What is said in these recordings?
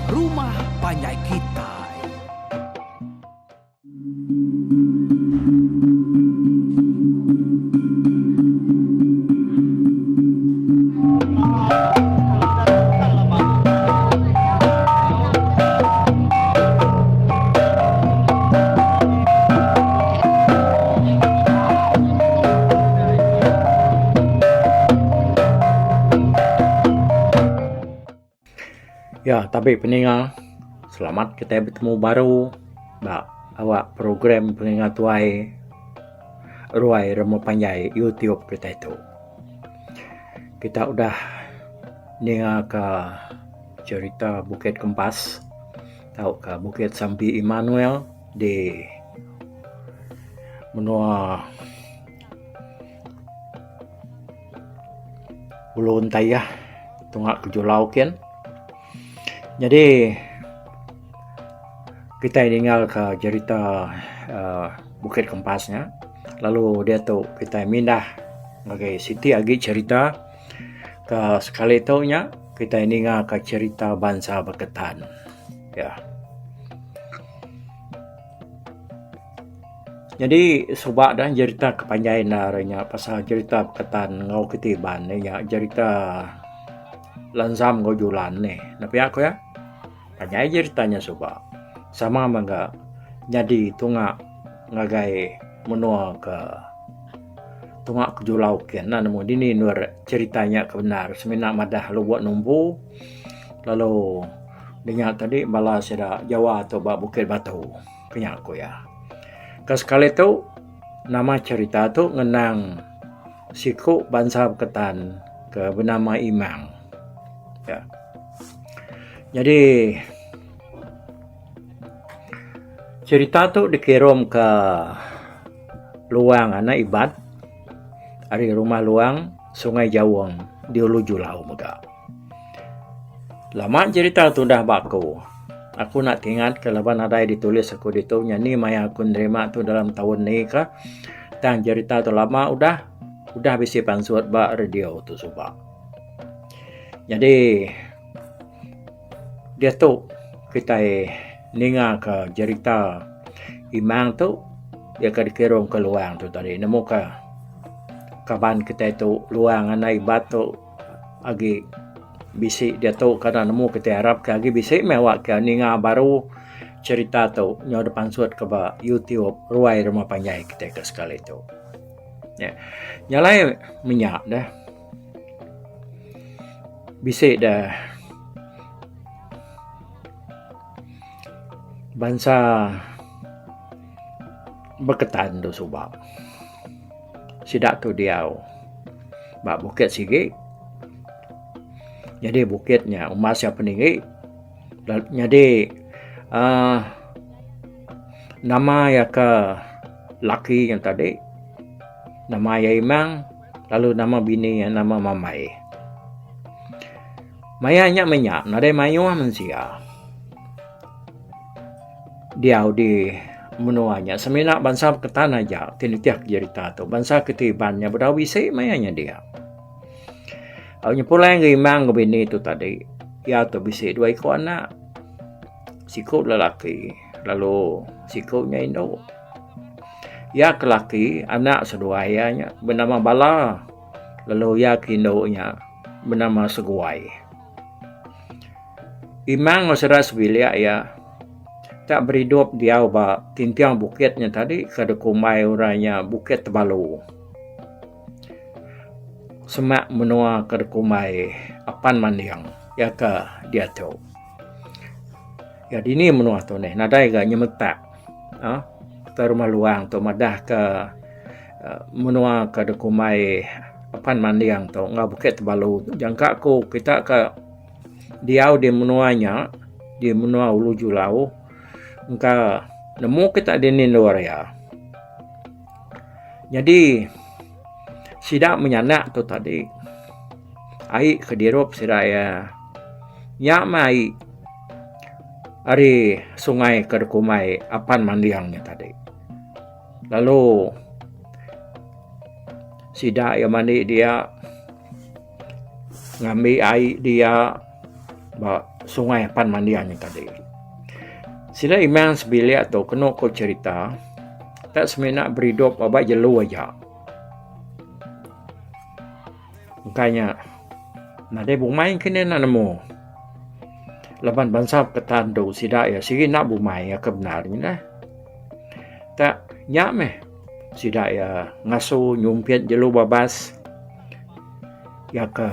Rumah Panjai Kitai. Ya tabi peninga selamat kitai betemu baru ba awak program peninga tuai ruai remu panjai YouTube kitai tu. Kita udah ninga ka cherita Bukit Kempas tauka Bukit Sampi Emmanuel di menua Ulu Entayah tunga ke Julau kin. Nyadi kitai ninggal ka jerita uhh Bukit Kempas nya lalu diatu kitai mindah ngagai siti agi cherita ka sekali tu nya kitai ninga ka cherita bansa Baketan. Ya. Nyadi suba da jerita ke panjai enda ari nya pasal jerita Baketan enggau kiti Iban nya jerita Lansam enggau Julan nih. Ne pia ku iya panjai jerita nya suba sama mega nyadi tunga ngagai menua ke tunga ke Julau kin enda nemu dini endur jerita nya ke bendar semina madah Lubok Numpu lalu dinya tadi bala sida Jawa tu ba Bukit Batu. Pia ku iya. Ke sekali tu nama cherita tu ngenang siku bansa Beketan ke benama Imang. Ya. Nyadi cherita tu dikirum ke Luang anak Ibat ari Rumah Luang Sungai Jawong di Ulu Julau mega. Lama jerita tu udah ba aku. Aku enda tingat ke laban nadai ditulis aku ditu nya ni maya aku nerima tu dalam taun ni ka. Tang jerita tu lama udah, udah bisi pansut ba radio tu suba. Nyadi diatu kitai ninga ka jerita imang tu iya ka dikirum ka luang tu tadi nemu ka kaban kitai tu luang anak ibat tu. Agi bisi diatu kada nemu kitai arap ke agi bisi meh awak ke ninga baru cherita tu nyau dep pansut ke ba YouTube ruai rumah panjai kitai ke sekali tu. Nya alai menya deh bisi deh bansa Beketan tu suba. Sida tu diau ba bukit sigi. Nyadi bukit nya umbas iya peninggi nyadi uhh nama iya ke laki nya tadi nama iya Imang lalu nama bini iya nama Mamai. Maya nya menya nadai mayuh mensia. Diau di menua nya semina bansa Beketan aja ti nitih ke jerita tu. Bansa kiti Iban nya bedau bisi maya nya dia. Au nya pulai ngagai imang enggau bini tu tadi iya tu bisi dua iku anak. Siku lelaki lalu siku nya indu. Iya ke laki anak seduai iya nya benama Bala lalu iya ke indu nya benama Seguai. Imang enggau sida sebilik iya tak beridup diau ba tinting bukit nya tadi ke dikumbai orang nya Bukit Tebalu. Semak menua ke dikumbai Apan Manding iya ke diatu. Iya dini menua tu neh nadai ga nyemetak uhh ke rumah luang tu madah ke menua ke dikumbai Apan Manding tu enggau Bukit Tebalu jangka ku kita ke Diau di menua nya, di menua Ulu Julau, engka nemu kita dini endur iya. Nyadi sida menyanak tu tadi ai ke dirup sida iya nya meh ai ari sungai ke dikumbai Apan Manding nya tadi. Lalu sida iya mandi dia. Ngambi ai dia ba. Sungai Apan Manding nya tadi. Sida Imang sebilik tu kenu ku cherita tak semina beridup ba jelu aja. Engka nya nadai bumai kini enda nemu. Laban bansa peketan tu sida iya sigi enda bumai iya ke bendar nya neh. Tak nya meh sida iya ngasu nyumpit jelu babas iya ke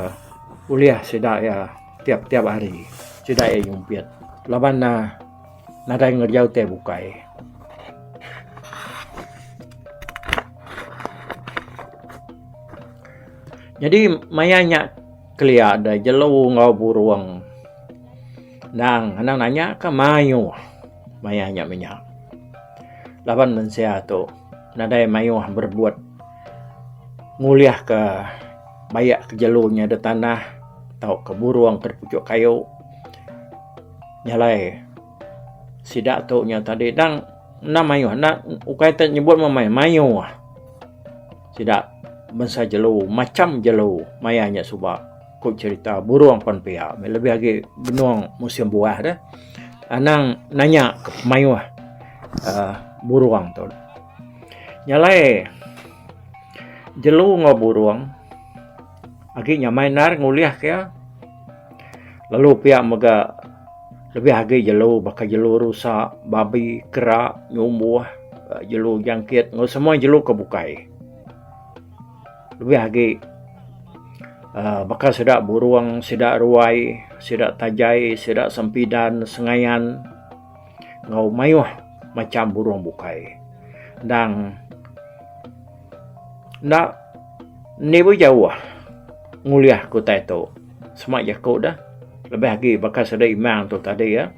ulih sida iya tiap-tiap hari sida iya nyumpit laban ne nadai ngereja utai bukai. Nyadi maya nya kelia da jelu enggau burung endang anang nanya ka mayuh maya nya menya. Laban mensia tu nadai mayuh berebut ngulih ka bayak ke jelu nya da tanah tauka burung ke puchok kayu. Nya alai sida tu nya tadi endang enda mayuh enda ukai te nyebut meh mayuh, mayuh sida bansa jelu macam jelu maya nya suba ku cherita burung pan pia lebih agi benung musim buah deh anang nanya ke mayuh uhh burung tu. Nya alai jelu enggau burung agi nyamai endar ngulih ke iya. Lalu pia mega lebih agi jelu baka jelu rusa, babi, kera, nyumbuh, jelu jangkit enggau semua jelu ke bukai. Lebih agi uhh baka sida burung, sida ruai, sida tajai, sida sempidan, sengayan enggau mayuh macam burung bukai. Endang enda nibu jauh ngulih ke utai tu. Sema jaku deh lebih agi baka sida imang tu tadi iya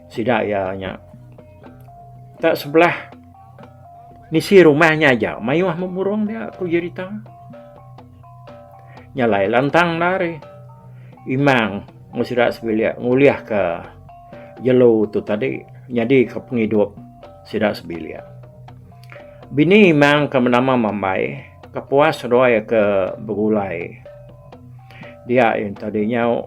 sida iya nya tak sebelah nisi rumah nya aja mayuh meh burung dia ku jerita. Nya alai lantang enda ari imang meh sida sebilik ngulih ka jelu tu tadi nyadi ka pengidup sida sebilik. Bini imang ke benama Mambai kepuas seduai ke begulai. Dia iya tadi nyau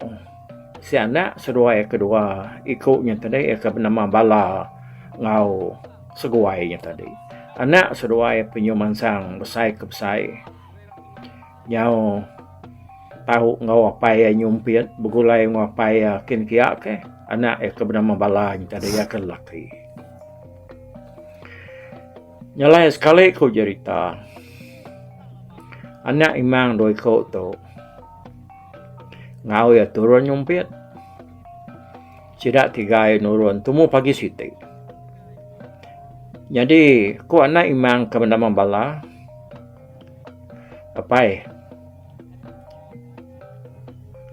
si anak seduai kedua iku nya tadi iya ke benama Bala enggau Seguai nya tadi. Anak seduai penyu mansang besai ke besai nyau tau enggau apai iya nyumpit begulai enggau apai iya kin kia ke anak iya ke benama Bala nya tadi iya ke lelaki. Nya alai sekali ku jerita anak imang dua iku tu enggau iya turun nyumpit sida tiga nurun tumu pagi siti. Nyadi ku anak imang ke benama bala apai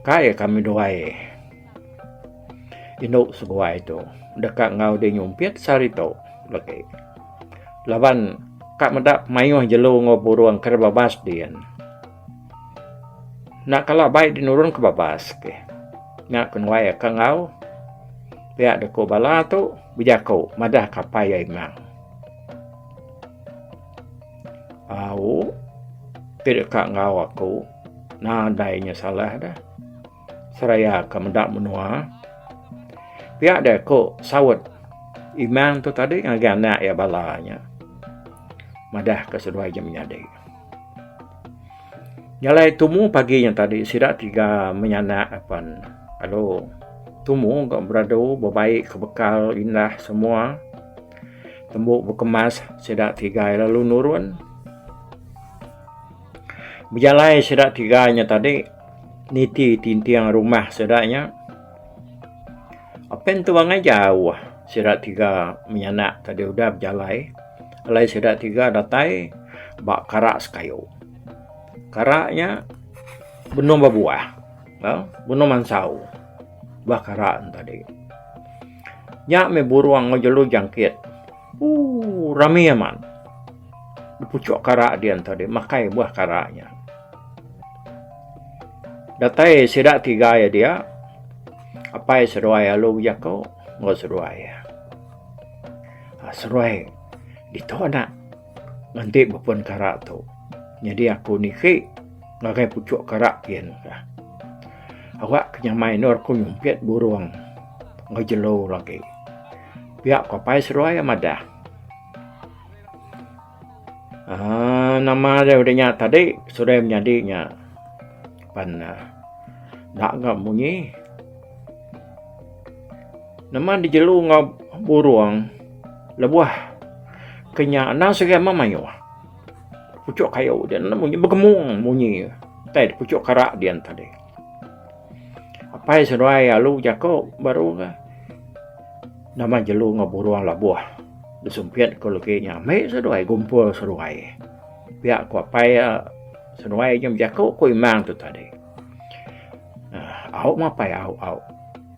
kai kami duai indu seduai tu deka enggau deh nyumpit sehari tu legi. Laban ka meda mayuh jelu enggau burung ke babas din. Enda kala bai deh nurun ke babas ke. Nya ke nuai ka enggau pia deh ku bala tu bejaku madah ka apai iya imang. Au ti deka enggau aku nadai nya salah deh. Seraya ka meda menua. Pia deh ku saut imang tu tadi ngagai anak iya bala nya madah ka seduai nya menyadi. Nya alai tumu pagi nya tadi sida tiga menyanak apan lalu tumu ga beradu bebai ke bekal indah semua tembu bekemas sida tiga lalu nurun. Bejalai sida tiga nya tadi niti tinting rumah sida nya apan tu angai jauh sida tiga menyanak tadi udah bejalai alai sida tiga datai ba kara sekayu. Kara nya benung bebuah benung mansau ba kara ne tadi. Nya meh burung enggau jelu jangkit ooh rami amat. Puchok kara dian tadi makai buah kara nya. Datai sida tiga iya dia apai seduai alu bejako enggau seduai iya. Seduai ditu anak nganti bepun kara tu. Nyadi aku niki ngagai puchok kara gin ka. Awak ke nyamai endur ku nyumpit burung enggau jelu lagi. Pia ku apai seduai iya madah. Aaa nama deh udah nya tadi seduai menyadi nya pan enda ga munyi. Nama dijelu enggau burung lebuh ke nya endang sigi meh mayuh. Puchok kayu dian munyi begemung munyi tai puchok kara dian tadi. Apai seduai alu jako baru ka nama jelu enggau burung labuh disumpit ku legi nya ambi seduai gumpul seduai. Pia ku apai seduai nya bejako ku imang tu tadi. Au meh apai au au.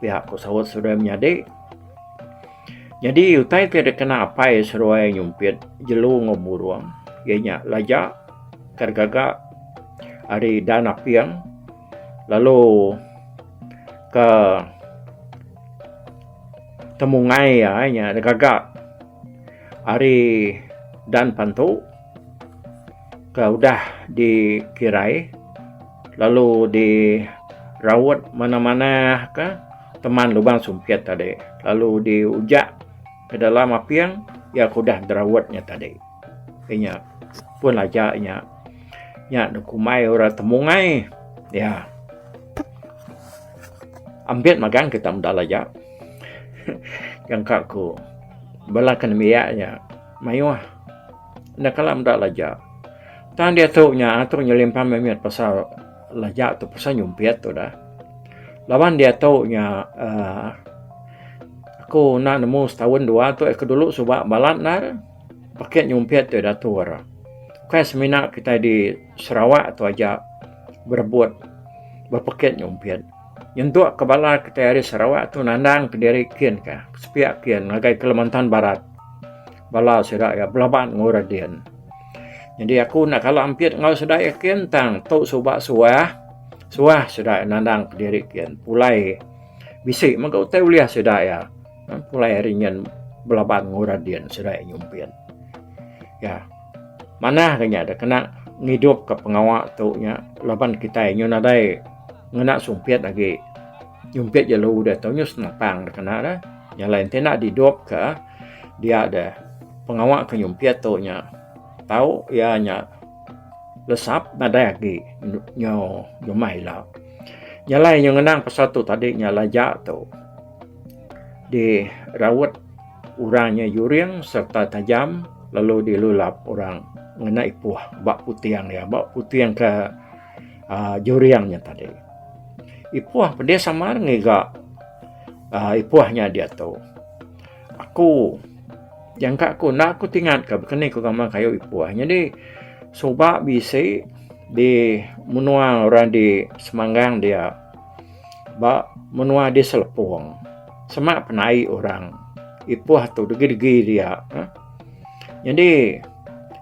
Pia ku saut seduai menyadi. Nyadi utai ti dikena apai seduai nyumpit jelu enggau burung iya nya laja ke digaga ari dan aping lalu ke temungai iya nya digaga ari dan pantu ke udah dikirai lalu di raut manah-manah ka teman lubang sumpit tadi lalu di ujak ke dalam aping iya ke udah diraut nya tadi. Inya pun aja nya nya dok kumbai orang temungai iya. Ambit magang kita meda laja jangka ku bala ke nembiak nya mayuh enda kala meda laja. Tang diatu nya atur nyelimpang mimit pasal laja tu pasal nyumpit tu dah. Laban diatu nya uhh aku enda nemu setaun dua tu ke dulu suba balat endar pekit nyumpit tu diatur. Ukai semina kitai di Sarawak tu aja berebut bepekit nyumpit. Nyentuk ke bala kitai ari Sarawak tu nandang kediri kin ka sepiak kin ngagai Kalimantan Barat. Bala sida iya belaban enggau orang din. Nyadi aku enda kala ampit enggau sida iya kin tang tu suba suah, suah sida iya nandang kediri kin pulai bisi mega utai ulih sida iya pulai ari nyin belaban enggau orang din sida iya nyumpit. Ya manah ga nya da kena ngidup ka pengawa tu nya laban kitai nyau nadai ngena sumpit agi nyumpit jelu diatu nyau senapang da kena da. Nya alai enti enda didup ka Dia deh pengawa ke nyumpit tu nya tau iya nya lesap nadai agi nyau jemah ila. Nya alai nyau ngenang pasal tu tadi nya laja tu diraut orang nya juring sereta tajam lalu dilulap orang ngena ipuh ba puting iya ba puting ke uhh juring nya tadi. Ipuh pedis amar ngiga uhh ipuh nya diatu. Aku jangka aku enda aku tingat ka baka ni ku gamal kayu ipuh. Nyadi suba bisi di menua orang di Semanggang dia ba menua di Selepong sema penaik orang ipuh tu degi-degi dia. Nyadi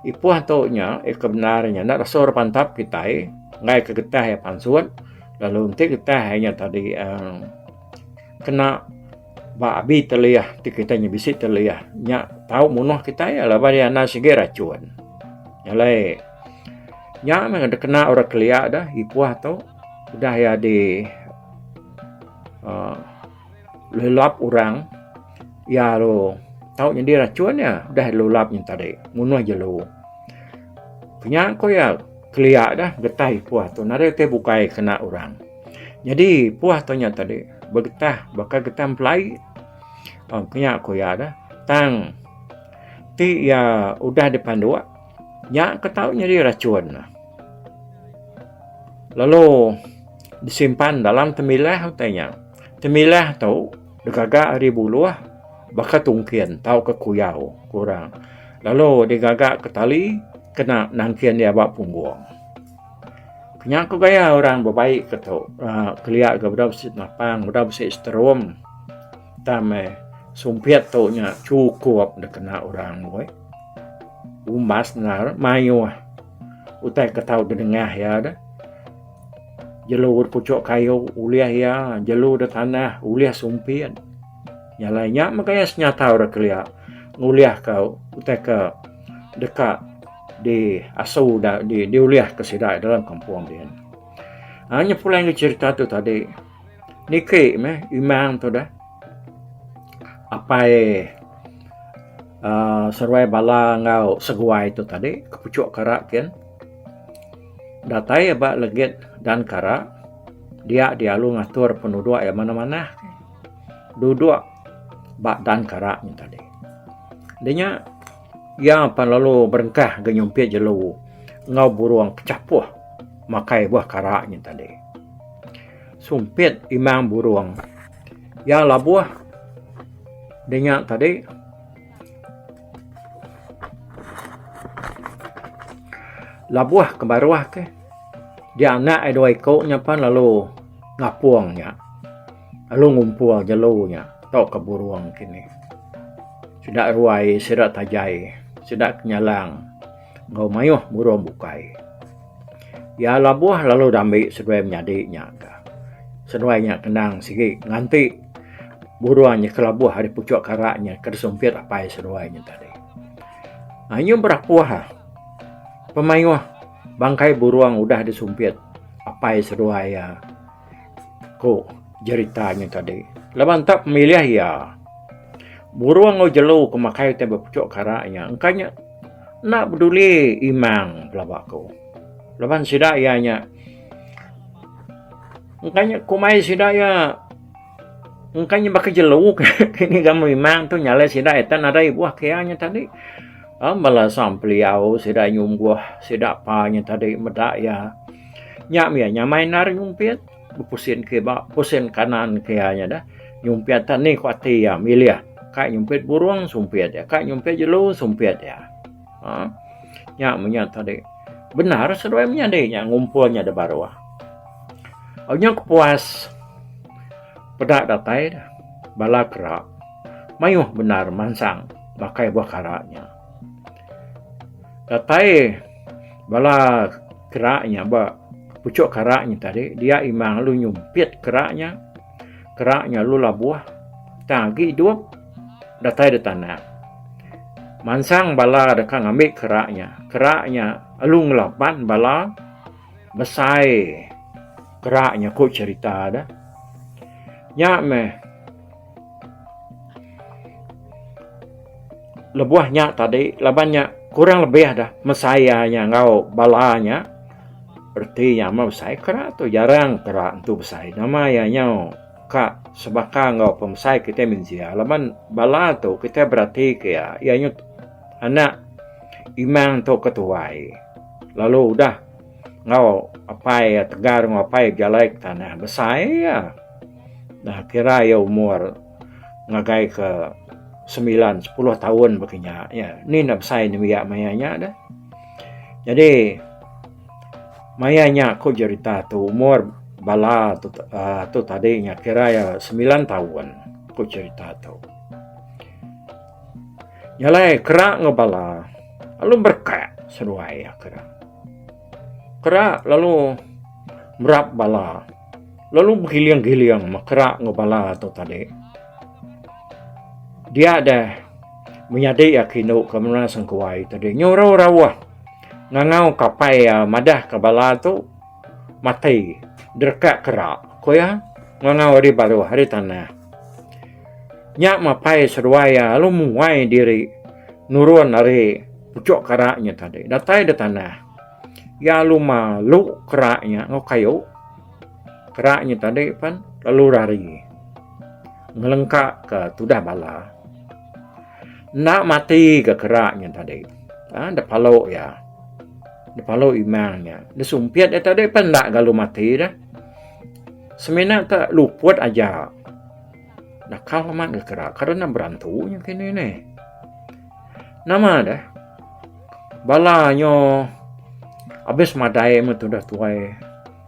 ipuh tu nya ke bendar nya enda rasa orang pantap kitai enggai ke getah iya pansut lalu enti getah iya nya tadi uhh kena Ba abi telih ti kitai nya bisi telih nya tau munuh kitai laban iya anang sigi rachun. Alai nya meh dikena orang kelia deh ipuh tu udah iya di uhh lelap orang iya lalu tau nyadi rachun iya udah lulap nya tadi munuh jelu. Nya ku iya kelia deh getah ipuh tu nadai utai bukai kena orang. Nyadi puah tu nya tadi begetah baka getah empelai kinya ku iya dah tang ti iya udah dipanduk nya ke tau nyadi rachun lalu disimpan dalam temilah utai nya. Temilah tu digaga ari buluh baka tungkin tauka kuyau ku orang lalu digaga ke tali kena nangkin iya ba punggung. Nya ku gaya orang bebaik ke tu uhh kelia ga bedau bisi senapang bedau bisi seterum tang meh sumpit tu nya chukup deh kena orang weh. Umbas endar mayuh utai ke tau didengah iya deh. Jelu da puchok kayu ulih iya, jelu da tanah ulih sumpit. Nya alai nya meh gaya senyata orang kelia ngulih ka utai ke deka di asu da diulih ke sida dalam kampung din. Aaa nya pulai enggau cherita tu tadi. Niki meh imang tu deh apai uhh seruai bala enggau seguai tu tadi ke puchok kara kin. Datai ba legit dan kara dia dialu ngatur penuduk iya manah manah duduk ba dan kara nya tadi. Enda nya iya pan lalu berengkah ga nyumpit jelu enggau burung kechapuh makai buah kara nya tadi. Sumpit imang burung iya labuh enda nya tadi labuh ke baruh ke dia anak iya dua iku nya pan lalu ngapung nya lalu ngumpul jelu nya tauka burung kini. Sida ruai sida tajai sida kenyalang enggau mayuh burung bukai. Iya labuh lalu dambi seduai menyadi nya ka. Seduai nya kenang sigi nganti burung nya ke labuh ari puchok kara nya ke disumpit apai seduai nya tadi. Anyu berapuh pemayuh bangkai burung udah disumpit apai seduai iya ku jerita nya tadi. Laban enta pemilih iya burung enggau jelu ke makai utai ba puchok kara nya engka nya Enda beduli imang pelaba ku. Laban sida iya nya engka nya kumbai sida iya engka nya baka jelu kini ga imang tu nyalai sida ita nadai ibuh ke iya nya tadi. Em bala sang peliau sida nyumbuh sida pa nya tadi meda iya. Nya mih nyamai endar nyumpit bepusin kiba pusin kanan ke iya nya dah. Nyumpit tak ni ku ati iya milih ka nyumpit burung sumpit iya ka nyumpit jelu sumpit iya. Haa nya meh nya tadi. Bendar seduai menyadi nya ngumpul nya da baruh. Nyau kepuas peda datai bala kera mayuh bendar mansang makai buah kara nya. Datai bala kera nya ba puchok kara nya tadi dia imang lalu nyumpit kera nya. Kera nya lalu labuh tang agi idup datai da tanah. Mansang bala deka ngambi kera nya. Kera nya lalu ngelaban bala besai kera nya ku cherita deh. Nya meh lebuh nya tadi laban nya kurang lebih dah mesai iya nya enggau bala nya. Reti nya meh besai kera tu jarang kera entu besai nama iya nyau ka sebaka enggau pemesai kitai mensia laban bala tu kitai berati ke iya, iya nyut anak imang tu ke tuai lalu udah enggau apai iya tegar enggau apai bejalai ke tanah besai iya dah kira iya umur ngagai ke semilan sepuluh taun baka nya iya ni ne besai nembiak maya nya deh. Nyadi maya nya ku jerita tu umur bala tu uhh tu tadi nya kira iya semilan taun ku jerita tu. Nya alai kera enggau bala lalu berekak seduai iya kera. Kera lalu merap bala lalu begiling-giling meh kera enggau bala tu tadi. Dia deh menyadi iya ke indu ke mena sengkuai tadi nyurau rauh ngangau ka apai iya madah ka bala tu mati dereka kera ku iya ngangau ari baruh ari tanah. Nya meh apai seduai iya lalu muai diri nurun ari puchok kara nya tadi datai da tanah iya lalu malu kera nya enggau kayu kera nya tadi pan lalu rari. Ngelengka ke tudah bala. Enda mati ga kera nya tadi. Aa da palo iya. Da palo imang nya. Da sumpit iya tadi pan enda ga lalu mati deh. Semina ka luput aja. Nakal amat ga kera kada ne berantu nya kini neh. Nama deh bala nyo abis madai meh tudah tuai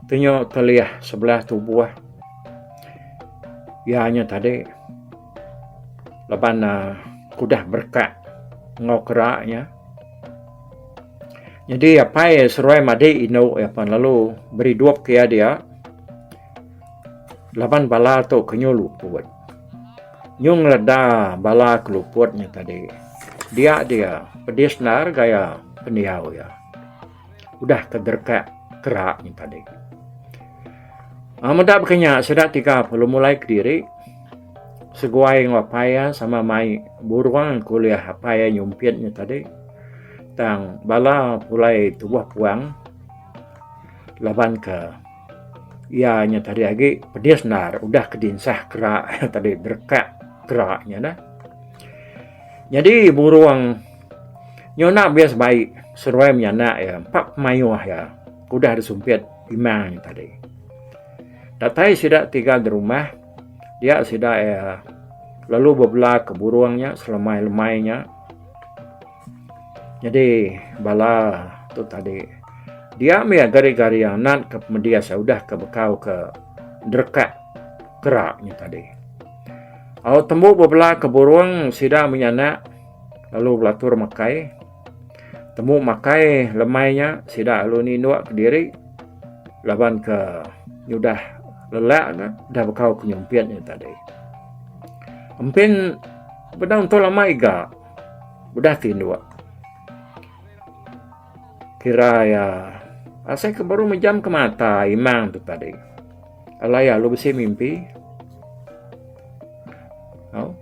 ti nyo telih sebelah tubuh. Iya nya tadi laban ne udah berekat enggau kera nya. Nyadi apai seruai madi indu iya pan lalu beridup ke iya dia laban bala tu ke nyu luput. Nyu ngeleda bala ke luput nya tadi dia dia pedis endar gaya pendiau iya udah ke derekak kera nya tadi. Meda baka nya sida tiga perlu mulai kediri seguai enggau apai iya sama mai burung ke ulih apai iya nyumpit nya tadi tang bala pulai tubuh puang laban ke iya nya tadi agi pedis endar udah ke dinsah kera tadi berekak kera nya neh. Nyadi burung nyuna bias bai seruai menyanak iya empa pemayuh iya udah disumpit imang nya tadi. Datai sida tiga di rumah dia sida iya lalu bebela ke burung nya selemai-lemai nya. Nyadi bala tu tadi dia mih gari-gari nat ke pemedis udah ke bekau ke derekak kera nya tadi. Au tembu bebela ke burung sida menyanak lalu belatur makai. Tembu makai lemai nya sida lalu ninduk kediri laban ke nyudah lelak ne udah bekau ke nyumpit nya tadi. Empin bedau entu lama iga udah tinduk. Kira iya asai ke baru mejam ke mata imang tu tadi. Alai iya lalu bisi mimpi. Au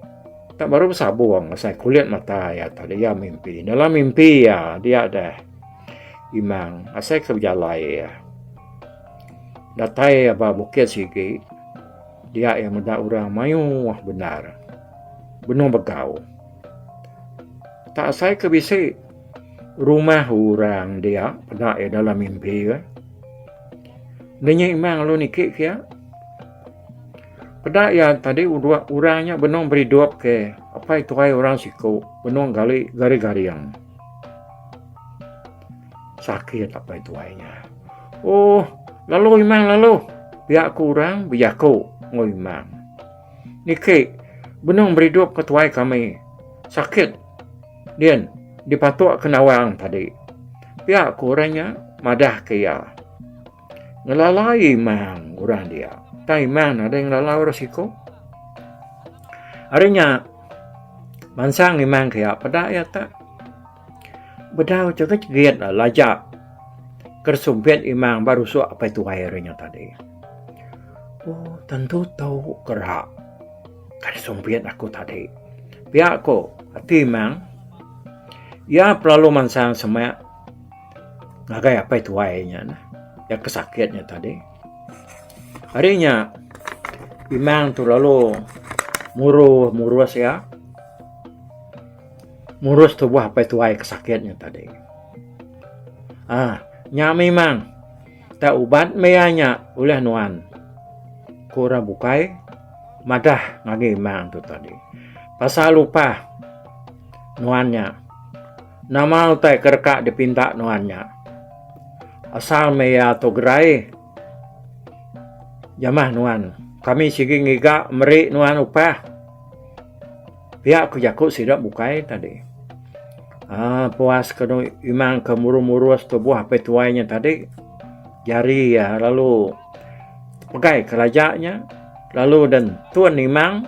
tak baru besabung asai kulit mata iya tadi iya mimpi. Dalam mimpi iya dia deh imang asai ke bejalai iya. Datai iya ba bukit sigi dia iya meda orang mayuh bendar benung begau. Tak asai ke bisi rumah orang dia peda iya dalam mimpi iya. Nya imang lalu niki ke iya. Peda iya tadi orang nya benung beridup ke apai tuai orang siku benung gali garing garing. Sakit apai tuai nya. Ooh lalu imang lalu pia ku orang bejaku enggau imang. Niki benung beridup ke tuai kami. Sakit din dipatuk ke nawang tadi. Pia ku orang nya madah ke iya. Ngelala imang orang dia. Tang imang nadai ngelala orang siku. Ari nya mansang imang ke iya peda iya tak bedau chegit chegit laja ke sumpit imang ba rusuk apai tuai ari nya tadi. Oh tentu tu kera. Kada sumpit aku tadi. Pia ko ati Mang. Iya pelalu mansang semak ngagai apai tuai nya neh. Iya ke sakit nya tadi. Ari nya Imang tu lalu muru murus iya. Murus tubuh apai tuai ke sakit nya tadi. Aaa nya mih Mang. Tak ubat meh iya nya ulih nuan. Ku orang bukai madah ngagai imang tu tadi. Pasal upah nuan nya. Nama utai ke deka dipinta nuan nya. Asal meh iya tu gerai jamah nuan. Kami sigi ngiga meri nuan upah. Pia ku jaku sida bukai tadi. Aaa puas ke doi imang ke murus-murus tubuh apai tuai nya tadi jari iya lalu pegai ke raja nya lalu den tun imang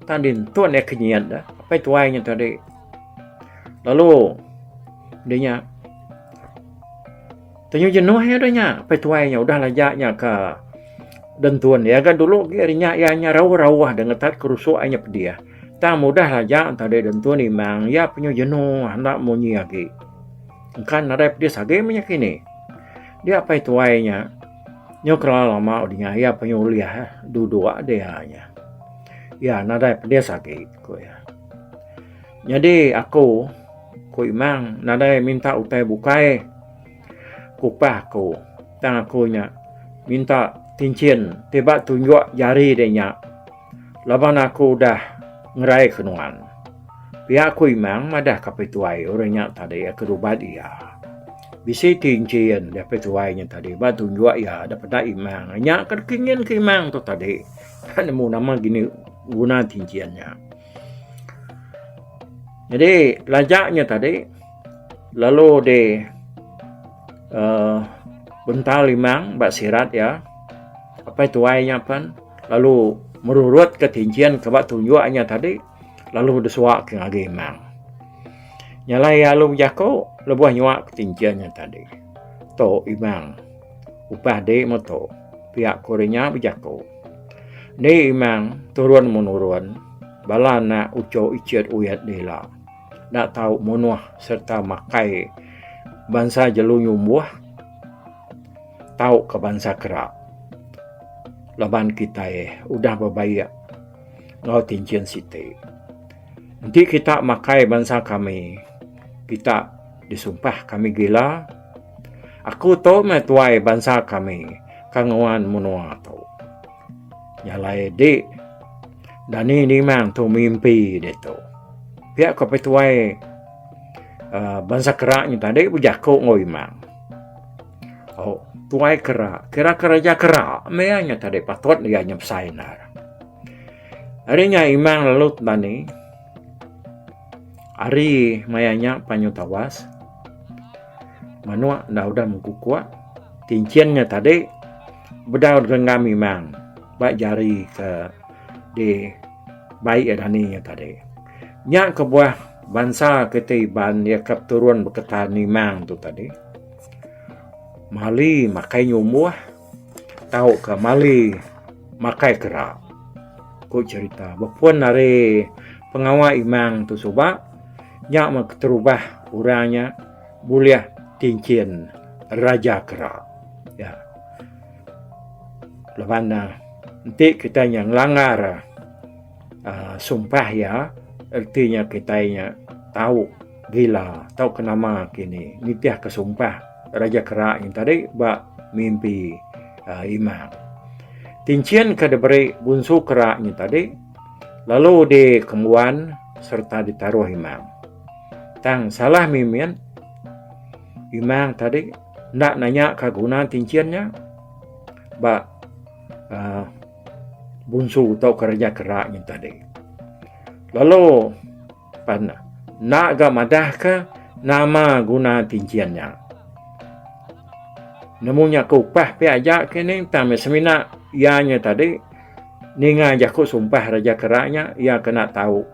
tang din tun iya kenyit da apai tuai nya tadi lalu di nya tenyu jenuh iya da nya apai tuai nya udah laja nya ka den tun iya ga dulu agi ari nya iya nya rauh-rauh da ngetat kerusuk iya nya pedih. Tang mudah aja tadi dentu nimang iya penyu jenuh enda munyi agi. Engka nadai pedis agi meh nya kini. Dia apai tuai nya nyau kelalu lama udah nya iya penyu ulih duduk dia nya. Iya nadai pedis agi ku iya. Nyadi aku ku Imang nadai minta utai bukai kupah aku tang aku nya minta tinchin ti ba tunjuk jari deh nya. Laban aku udah ngeraika nuan. Pia ku Imang madah ka pituai orang nya tadi ke rubat iya. Bisi tinchin da pituai nya tadi ba tunjuk iya da peda Imang. Nya ke kingin ke Imang tu tadi. Ka nemu nama gini guna tinchin nya. Jadi laja nya tadi lalu di uhh bental Imang ba sirat iya apai tuai nya pen. Lalu merurut ke tinchin ke ba tunjuk nya tadi lalu desuak ke ngagai imang. Nya alai iya lalu bejaku lebuh nyuak ke tinchin nya tadi. Tu imang upah di meh tu. Pia ku rinya bejaku. Ni imang turun menurun bala anak uchu ichit uyat dila enda tau munuh sereta makai bansa jelu nyumbuh tauka bansa kera laban kitai udah bebaik enggau tinchin siti. Enti kita makai bansa kami kita disumpah kami gila. Aku tu meh tuai bansa kami ke nguan menua tu. Nya alai di dani nimang tu mimpi ditu. Pia ko pituai uhh bansa kera nya tadi bejaku enggau imang. Oh tuai kera kira kereja kera meh iya nya tadi patut iya nya besai endar. Ari nya imang lalu dani ari maya nya panyu tawas. Manuk enda udah mengkukuk tinchin nya tadi bedau digenggam imang ba jari ke di bai iya dani nya tadi. Nya kebuah bansa kitai Iban iya ke peturun beketan imang tu tadi mali makai nyumbuh tauka mali makai kera ku cherita. Bepun ari pengawa imang tu suba nya meh keterubah orang nya bulih tinchin Raja Kera. Ya. Laban ne enti kitai nya ngelanggar uhh sumpah iya reti nya kitai nya tau gila tauka nama kini nitihka sumpah Raja Kera nya tadi ba mimpi uhh imang. Tinchin ke diberi bunsu kera nya tadi lalu dikembuan sereta ditaruh imang. Tang salah mimit imang tadi enda nanya ka guna tinchin nya ba uhh bunsu tauka raja kera nya tadi. Lalu pan enda ga madah ka nama guna tinchin nya. Nemu nya ke upah pia aja kini tang meh semina iya nya tadi ninga jaku sumpah raja kera nya iya kena tau.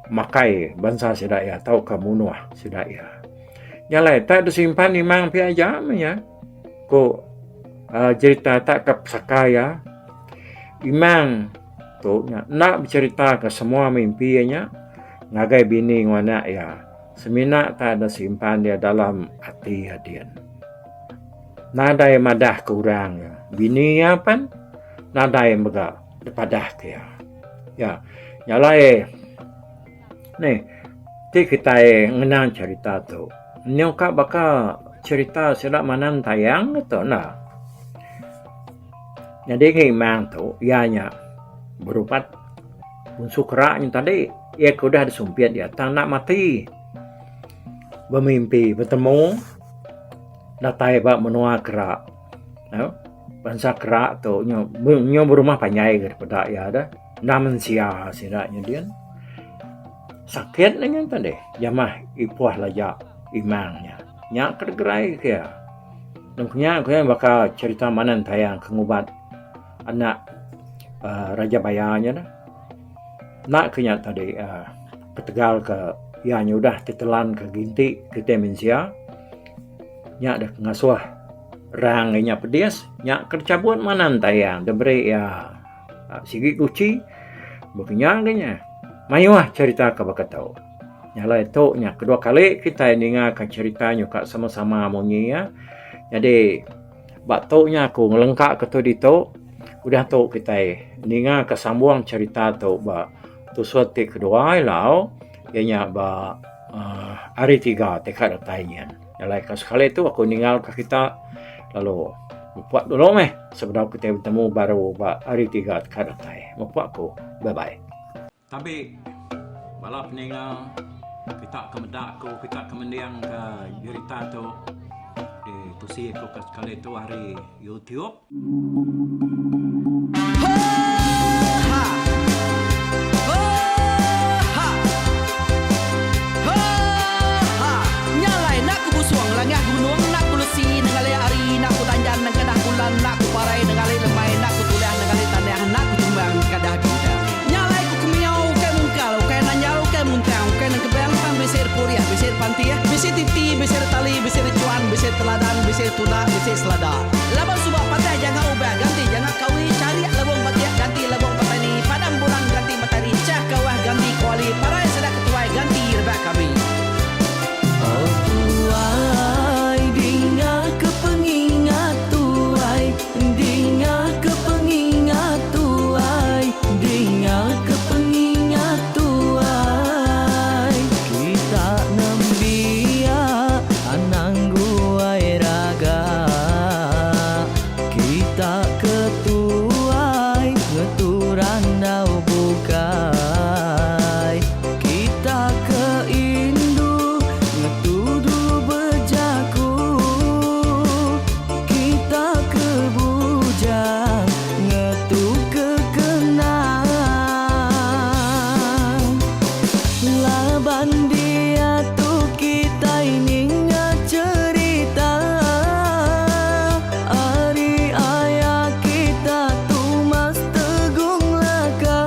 Makai bansa sida iya tauka munuh sida iya. Nya alai tak disimpan imang pia aja meh iya ku uhh jerita tak ka pesaka iya. Imang tu nya enda becherita ka semua mimpi iya nya ngagai bini enggau anak iya semina tak disimpan iya dalam ati iya din. Nadai madah ke orang iya. Bini iya pen nadai mega dipadah ke iya. Ya. Nya alai nih ti kitai ngenang cherita tu nyau ka baka cherita sida manang tayang tu enda. Nyadi ngimang tu iya nya berubat munsu kera nya tadi iya ke udah disumpit iya tang enda mati bemimpi betemu datai ba menua kera. Bansa kera tu nyu berumah panjai ga peda iya deh. Enda mensia sida nyedin. Sakit ne nyen tadi jamah ipuh laja imang nya. Nya ke gerai ke iya. Deh nya ku iya baka cherita manang tayang ke ngubat anak uhh Raja Baya nya deh. Enda ke nya tadi uhh ketegal ke iya nyudah titelan ke ginti kitai mensia. Nya deh ngasuh rang inya pedis nya ke dichabut manang tayang diberi iya sigi guchi baka nya ga nya. Mayuh cherita ke baka tu. Nya alai tu nya kedua kali kitai ninga ka cherita nyuka sama-sama munyi iya. Nyadi ba tu nya aku ngelengka ke tu ditu udah tu kitai ninga ka sambung cherita tu ba tusut ti kedua ila iya nya ba uhh hari tiga ti ka datai nyin. Alai ka sekali tu aku ninggal ka kita lalu mupuk dulu meh sebedau kitai betemu baru ba hari tiga ka datai. Mupuk aku. Bye bye. Tabi bala peninga kita ke meda aku kita ke mending ka jerita tu ditusi aku ka sekali tu ari YouTube. bisi teladan, bisi tunda, bisi selada. Laban suba patah janga ubah ganti janga kawi, charik lebung batik ganti lebung petani, padam bulan ganti matari, chah kawah ganti kuali, parai sida ketuai ganti rebak kami. Oh tuai dinga ke pengingat tuai dinga ke pengingat tuai dinga ke pengingat tuai kita nembiak anang guai raga kita ke tuai ngetu randau bukai kita ke indu ngetu dulu bejaku kita ke bujang ngetu ke kenang laban diatu kitai ninga cherita ari aya kita Tumas Tegung Laka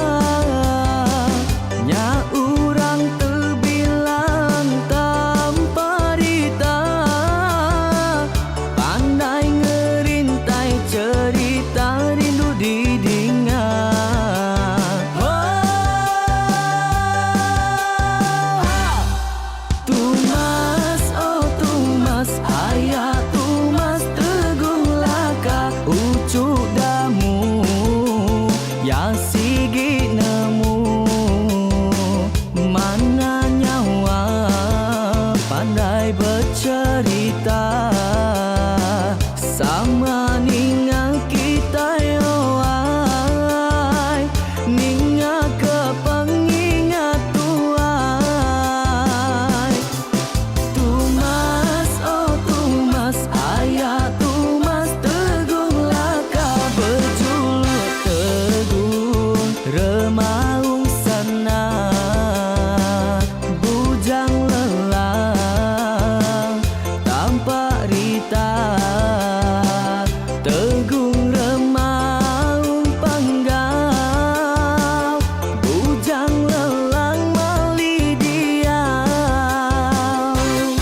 nya orang tebilang tanpa rita pandai ngerintai cherita rindu didinga. Oh, Tumas, oh Tumas, aya Tumas Tegung Laka, uchu Damu, ya sigi nemu mana nyawa pandai becerita sama ninga kita ai ninga ke pengingat tuai Tumas oh Tumas aya Tumas Tegung Laka bejuluk Tegung Remaung Sana Bujang Lelang tanpa rita Tegung Remaung Panggau Bujang Lelang mali diau.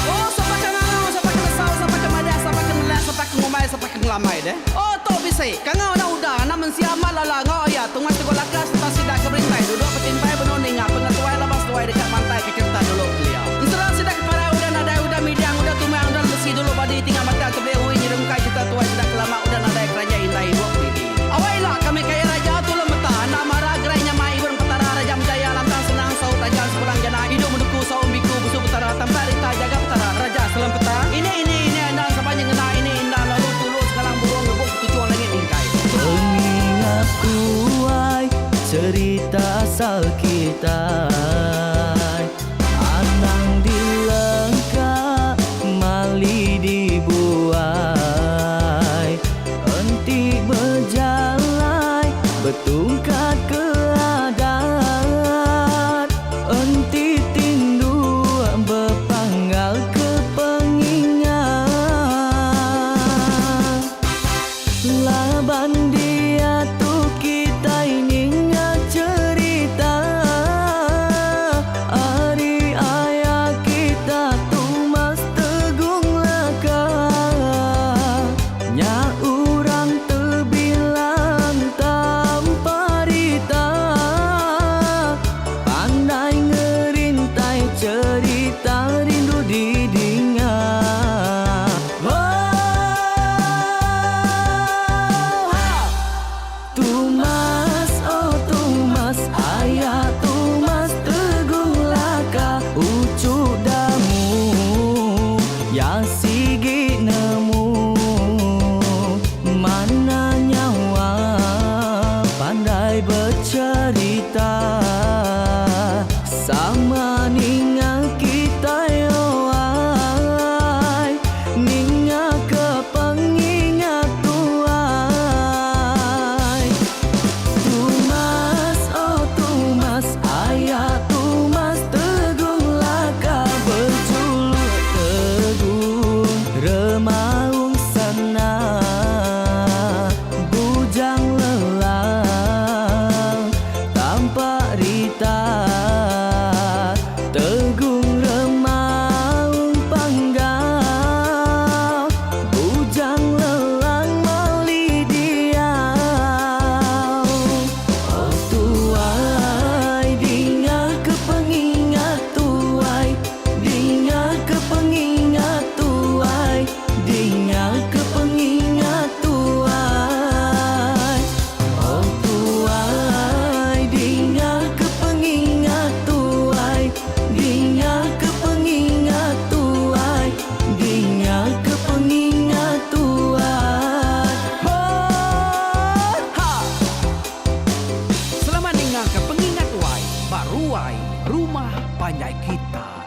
Oh, sapa ke ngangau, sapa ke nesau, sapa ke madah, sapa ke nelak, sapa ke ngumbai, sapa ke ngelamai deh. Oh, tu bisi. Kangau anak uda, anak mensia amat lala ngau aya Tungas Teguh Laka sereta sida ke berintai duduk betimpai benung ninga pengetuai laban seduai deka mantai ke cherita dulu kelia. Ensera sida ke parai udah nadai udah midang udah tumang udah lemesi dulu badi tinggal mata tebeli ui nyerungkai cherita tuai sida ke lama udah nadai keranjai indai ibuk didi. Awai ila kami kaya raja tulung meta enda mara gerai nyamai ibun petara raja menjaya lantang senang saut raja sepulang jana idup menduku saum biku busu petara tampak rita jaga petara raja selempeta ini ini ini endang sapa nyengena ini indah lalu tulu sekalang burung ngebuk ketuchung langit mingkai. Pengingat tuai cerita asal kitai anang dilengka mali dibuai enti bejalai betungkat ke adat enti tindu bepanggal ke pengingat laban diatu kitai ninga cherita ari aya kita Tumas Tegung Laka nya orang tebilang tanpa rita pandai ngerintai cherita rindu didinga. Oh, Tumas, oh Tumas, aya Tumas Tegung Laka, uchu Damu, ya sigi nemu mana nyawa pandai becerita sama ninga kita ai ninga ke pengingat tuai Tumas oh Tumas aya Tumas Tegung Laka bejuluk Tegung Remaung Sana Bujang Lelang tanpa rita Tegung. Ruai Rumah Panjai Kita.